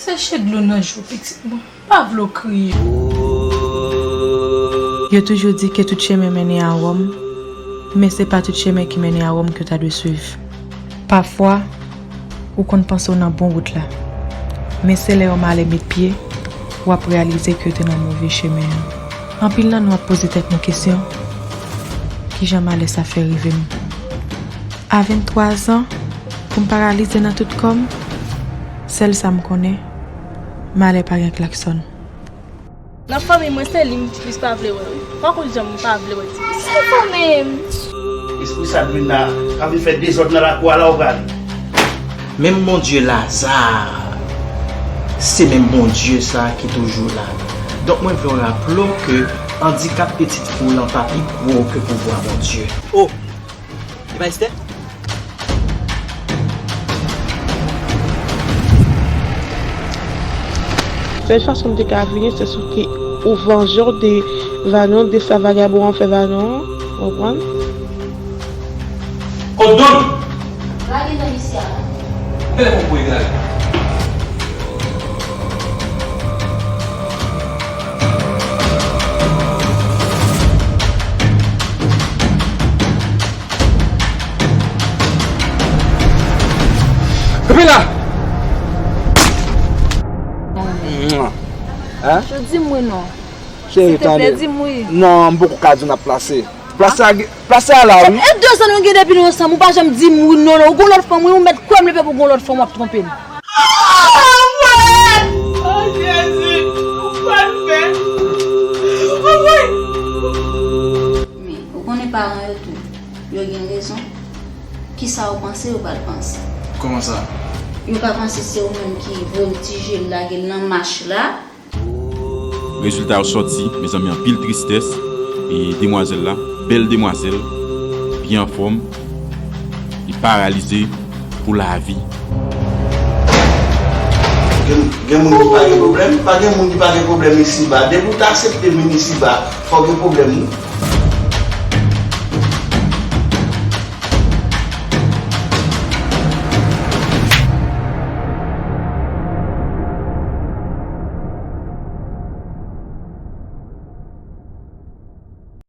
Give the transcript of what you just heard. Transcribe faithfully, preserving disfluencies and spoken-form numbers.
Seche dlo nan je w, pitit mwen. M pa vle w kriye. Yo toujou di ke tout chemen mennen a Wòm, men se pa tout chemen ki mennen a Wòm ke w ta dwe swiv. Pafwa, ou konn panse w nan bon wout la, men se lè yon malè met pye, w ap reyalize ke w te nan move chemen an. Anpil nan nou ap poze tèt nou kesyon, kijan malè sa fè rive m? A venntwa zan, pou m paralize nan tout kò m, sèl sa m konnen, malè pa gen klaksòn. Nan fanmi mwen, se li m plis pa vle wè, wi. Pa konn jan m pa vle wè ti fi sa. Se fanmi m. Espri sa k vin la, k ap vin fè dezòd nan lakou a la, ou prale. Menm Bondye Laza, se menm Bondye sa ki toujou la. Donk, mwen vle raple w ke andikap pitit fi w lan pa pi gwo ke pouvwa Bondye. Oh! E pa Estè? Sèl fason m te ka vini, se si w te ou vanje w de Vanon, de sa vagabon an fè Vanon an, w konprann? Kot Don? Lage nan misye a. Bèl konprann lage. Kanpe la! Hein? Yo di m wi non. Cheri, tande. Silteple, di m wi. Non, m poko ka di w n ap plase. Plase a, plase a la, wi. E de zan nou gen depi nou ansanm, ou pa janm di m wi non, non. Ou gon lòt fanm, wi, ou mèt kwè m, lè fè pou gon lòt fanm, w ap twonpe m. Oh, Jezi! Ou pral fè? Oh, wi! Men, ou konnen paran yo tou, yo gen rezon. Kisa ou panse yo pral panse? Kòman sa? Yo ka panse se ou menm ki voye m ti je l lage l nan mach la. Rezilta yo sòti, mezanmi, anpil tristès. E demwazèl la, bèl demwazèl, byen anfòm, li paralize pou lavi. Gen, gen moun ki pa gen pwoblèm? Pa gen moun ki pa gen pwoblèm isiba. Depi w ta aksepte vin isiba, fò w gen pwoblèm, wi.